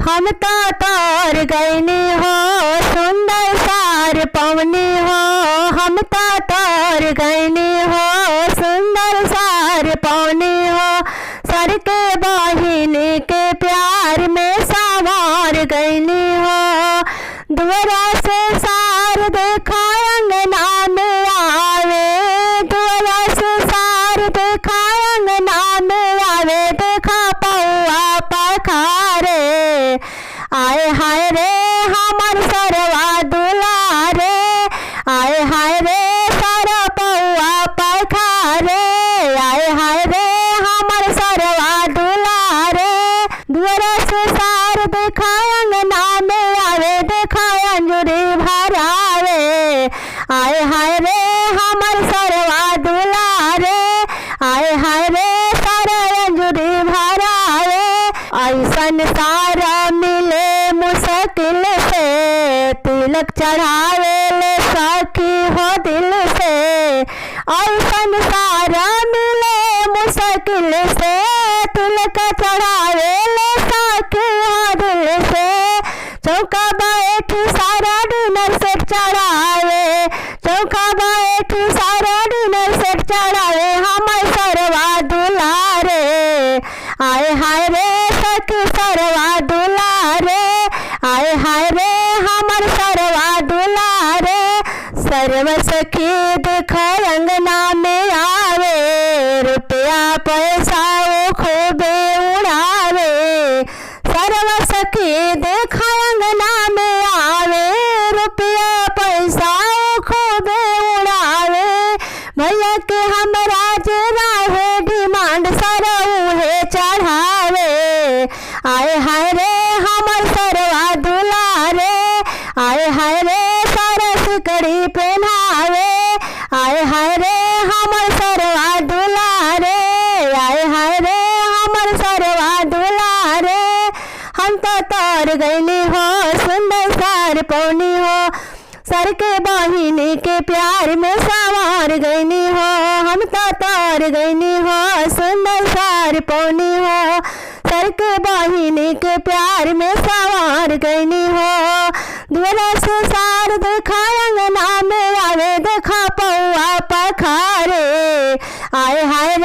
हम तो तार गईनी हो, सुंदर सार पवनी हो। हम तो तार गईनी हो, सुंदर सार पवनी हो। सर के बहिनी के प्यार में सवार गईनी हो। दुअरा से सार देखा अंगना में आवे, दुअरा से सार देखा अंगना में आवे। देखा पौआ पखारे, आए हाय रे हमर सरवा दुलारे। आए हाय रे सर पौआ पखारे, आए हाय रे हमर सरवा दुलारे। दुअरा से सार देखा अंगना में आवे, देखा अंजुरी भरावे। आए हाय रे हमर सरवा दुलारे, आए हाय रे सर अंजुरी भरावे। ऐसन सारा मिले मुश्किल से, तिलक चढ़ावे ले सखी हो दिल से। ऐसन सारा मिले मुश्किल से, तिलक चढ़ावे ले सखी हो दिल से। चौका बैठ सारा डिनर सेट चढ़ावे, चौका बैठ सारा डिनर सेट चढ़ावे। हमर सरवा दुलारे, आए हाय रे सखी सरवा दुलारे। आए हाय रे हमर सरवा दुलारे। सर्व सखी देख अंगना में आवे, रुपया पैसा वो खूबे उड़ावे। सर्व सखी देख अंगना में आवे, रुपया पैसा वो खूबे उड़ावे। भैया के हमरा जे राहे डिमांड सर उहे चढ़ावे। आए हाय रे हमर सरवा दुलारे, आए हाय रे सरस कड़ी पहनावे। आए हाय रे हमर सरवा दुलारे, आए हाय रे हमर सरवा दुलारे। हम तो तार गईनी हो, सुंदर सार पौनी हो। सर के बहिनी के प्यार में सवार गईनी हो। हम तो तार गईनी हो, सुंदर सार पौनी हो। सर के बहिनी के प्यार में सवार गईनी हो। दुअरा से सार देखा अंगना में आवे, देखा पौआ पखारे। आए हाय